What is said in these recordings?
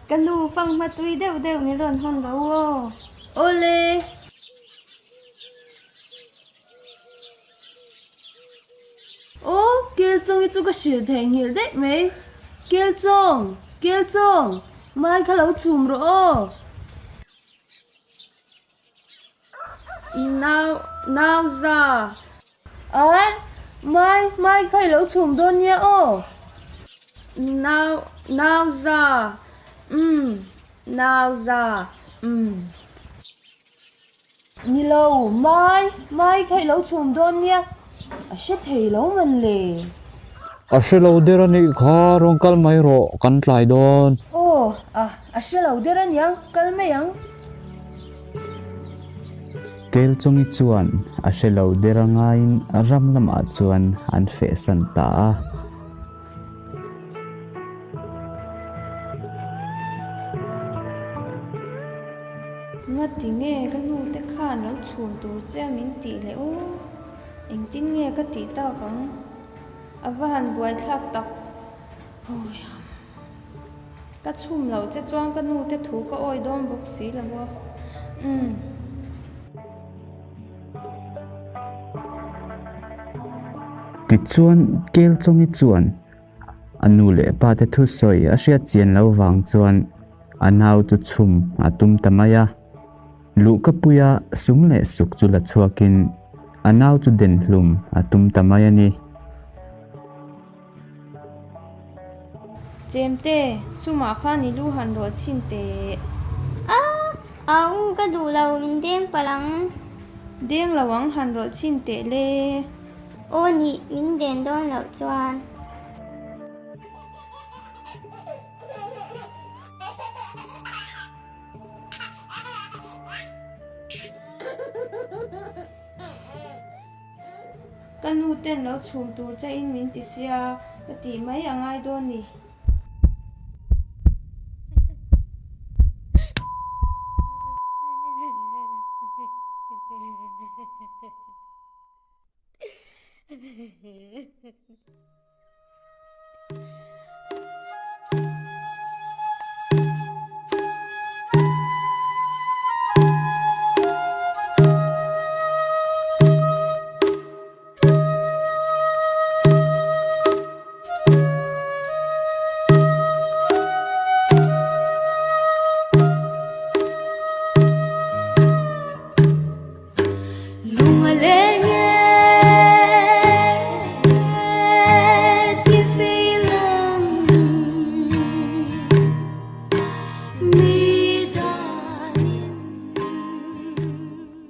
Ka nu fanghma tui deuh deuh min rawn hawn ro aw. Awle. Aw, Kelchawng hi chu ka hrilh theihnghilh daih mai. Kelchawng! Kelchawng! Mai kha lo chhum rawh aw. Nau, nau za. Ai, mai, mai kha i lo chhum dawn nia aw. Nau, nau za. Umm, nau za. Umm. Ni lo, mai, mai kha i lo chhum dawn nia, a hre thei lo man le. A hre lo der a nih kha, rawn kal mai rawh, kan tlai dawn. Aw, a, a hre lo der a niang, kal mai ang. Kelchawngi chuan a hre lo der a ngaiin ram lamah chuan an fehsan ta a. Ngati nge ka nu te khan lo chhum tur che a min tih leh aw? Engtin nge ka tih tak ang? A va han buaithlak tak. Huiam. Ka chhum loh che chuan ka nu te thu ka awi dawn bawk si lo a. Umm. Tichuan Kelchawngi chuan a nu leh pa te thusawi a hriat chian lo vang chuan a nau chu chhum a tum ta mai a. Luhkapuia sum leh suk chu la chhuakin a nau chu den hlum a tum ta mai a ni. Chemte, sumah khan i lu han rawh chhin teh. A, au ka duh lo, min deng palh ang. Deng lo ang han rawh chhin teh le. Aw nih, min den dawn loh chuan. Ka nu ten lo chhum tur che in min ti sia, ka tih mai a ngai dawn ni.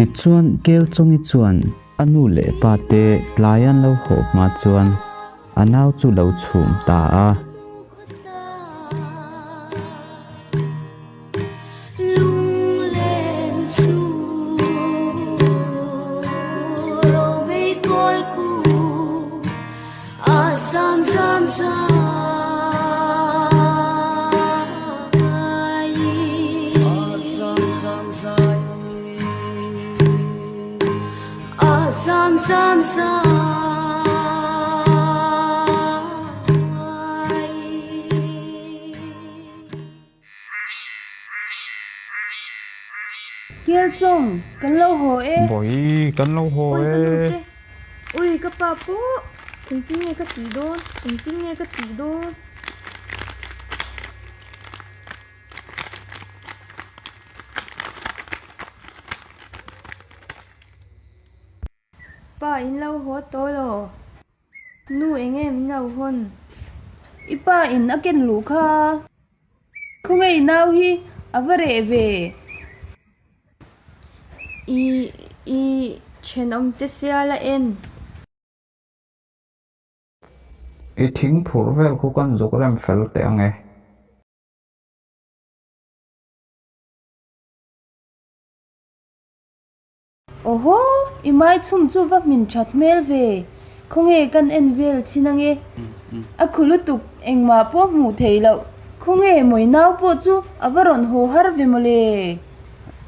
Tichuan Kelchawngi chuan a nu leh pa te tlai an lo haw hma chuan a nau chu lo chhum ta a. Kelchawng, kan lo haw e. Bawi, kan lo haw Ui, e. ka nu te. Ui, ka pa pawh. Engtin nge ka tih dawn? Engtin nge ka tih dawn? Pa, in lo haw tawh lo. Nu eng nge min lo hawn? I pa in a ken luh kha. Khawngaih nau hi a va reh ve. I i thenawm te sial a en. I thing phurh vel khu kan zuk rem fel teh ang e. Awhaw, i mai chhum chu va hmin that hmel ve, khawnge kan en vel chin ange? A khu lutuk engmah pawh hmuh theih loh, khawnge mawi nau pawh chu a va rawn haw har ve mawle?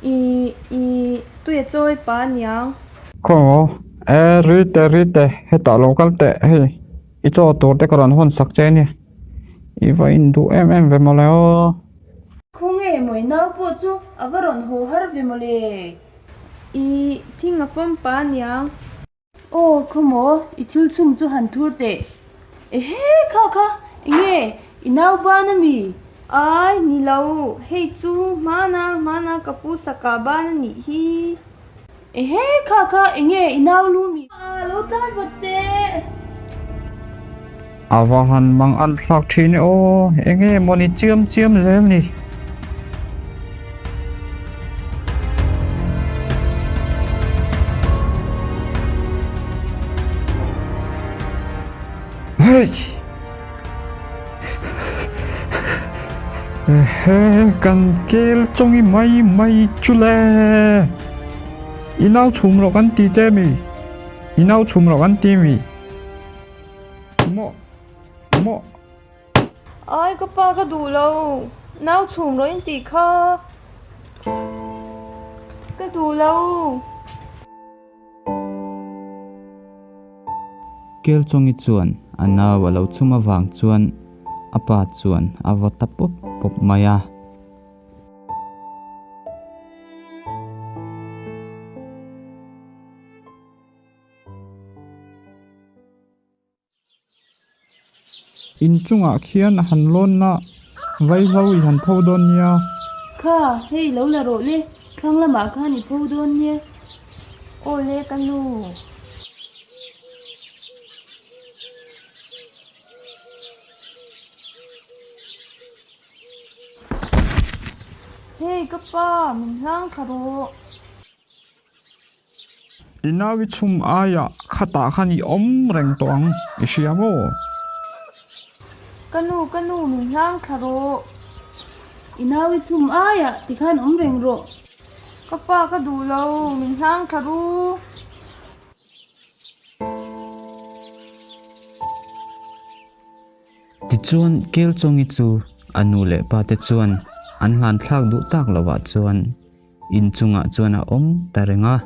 I, i, tuia chawi pa aniang. Khaw, e, Rite, Rite, hetah lo kal teh, hei, i chaw tur te ka rawn hawn sak che ania. I va induh em em ve mawle aw. Khawnge mawi nau pawh chu a va rawn haw har ve mawle. I thing a fawm pa aniang. Aw khawmaw i thil chhum chu han thur teh. Ehe kha kha enge i nau ban ami? Ai ni lo hei chu hmana hmana ka pu saka ban anih hi. Ehe kha kha enge i nau lu mi? A lo tlan vat teh. A va han mang an thlak thin e aw, enge mawni chiam chiam zel ni. Ehe, kan kel chawngi mai mai chu le. I nau chhum rawh kan ti che mi? I nau chhum rawh kan ti mi? Maw? Maw? Ai ka pa ka duh lo, nau chhum rawh in tih kha ka duh lo. Kelchawngi chuan a nau a lo chhum avang chuan a pa chuan a vaw ta pawp pawp mai a. In chungah khian a han lawn a, vaihlo i han pho dawn nia. Kha, hei lo la rawh le, thlang lamah khan i pho dawn nia. Aw le ka nu. Hei ka pa, min hlang thla rawh. I nau i chhum aiah khatah khan i awm reng tawh ang, i hria maw? Ka nu, ka nu, min hlang thla rawh. I nau i chhum aiah tikhan awm reng rawh. Ka pa ka duh lo, min hlang thla ru. Tichuan Kelchawngi chu a nu leh pa te chuan an hlan thlak duh tak lovah chuan inchungah chuan a awm ta reng a.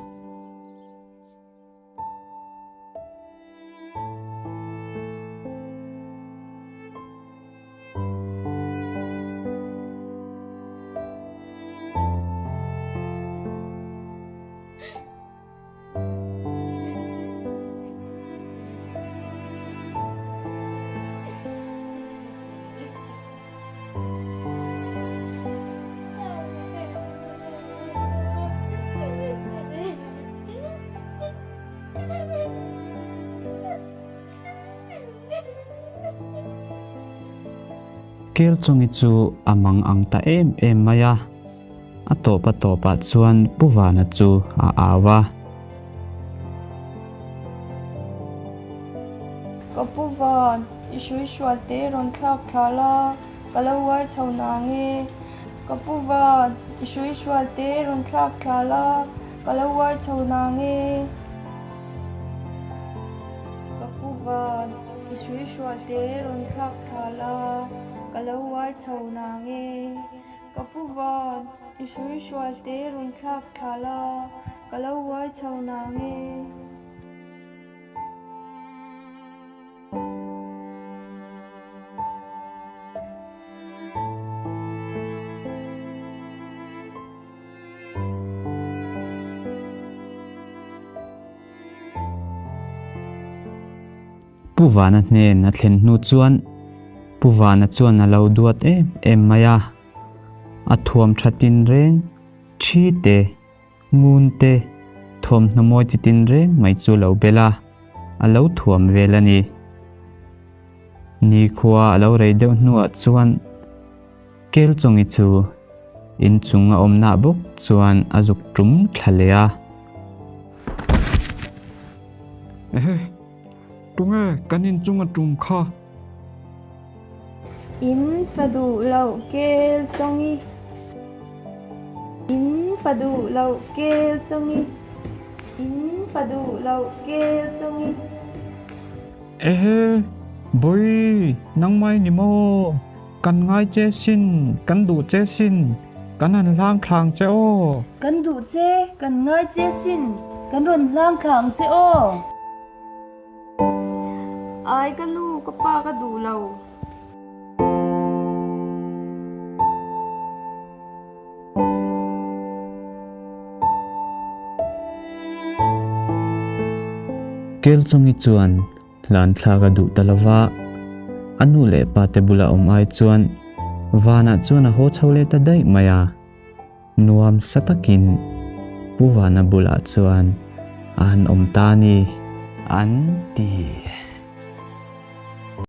Kelchawngi chu a mang ang ta em em mai a. A tawp a tawpah chuan Pu Vana chu a au a. Ka Pu Van, i hrui hrual te rawn thlak thla la, ka lo uai chho na nge. Ka Pu Van, i hrui hrual te rawn thlak thla la, ka lo uai chho na nge. Ka Pu Van, i hrui hrual te rawn thlak thla la, ka lo uai chho na nge. Ka pu van, i hrui hrual te rawn thlak thla la, ka lo uai chho na nge. Pu Vana hnen a thlen hnu chuan Pu Vana chuan a lo duat em em mai a, a thuam tha tinreng, thi te, ngun te, thuamhnaw mawi chi tinreng mai chu a lo bel a, a lo thuam vel a ni. Nikhua a lo rei deuh hnuah chuan Kelchawngi chu inchung a awmnah bawk chuan a zuk tum thla leh a. Ehe, tunge kan inchung a tum kha? In fa duh loh Kelchawngi. In fa duh loh Kelchawngi. In fa duh loh Kelchawngi. Ehe, Bawi, nangmah i ni maw? Kan ngai che sin, kan duh che sin, kan han hlang thlang che aw. Kan duh che, kan ngai che sin, kan rawn hlang thlang che aw. Ai ka nu, ka pa ka duh lo. Kelchawngi chuan hlan thlak a duh ta lo va, a nu leh pa te bula awm ai chuan vanah chuan a haw chho leh ta daih mai a. Nuam sa takin Pu Vana bulah chuan a han awm ta a ni, an ti.